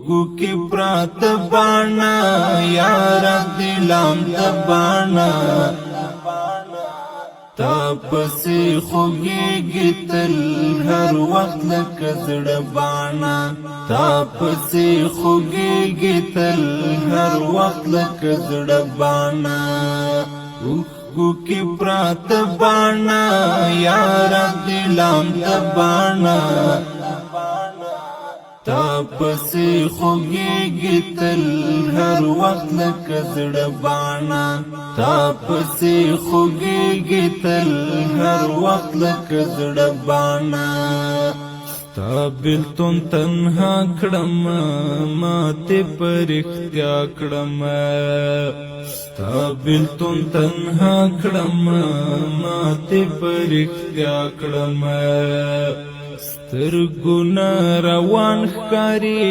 اوښکو کې پراته باڼه، یاره دلام ته باڼه. تا پسې خوږېږي تل هر وخت لکه زړه باڼه. تا پسې خوږېږي تل هر وخت لکه زړه باڼه. اوښکو کې پراته باڼه، یاره دلام ته باڼه. تا پسې خوږېږي تل هر وخت لکه زړه باڼه. تا پسې خوږېږي تل هر وخت لکه زړه باڼه. ستا بلتون تنها کړم، ماته پر اختیا کړم. ستا بلتون تنها کړم، ماته پر اختیا کړم. سترګو نه روان ښکاری.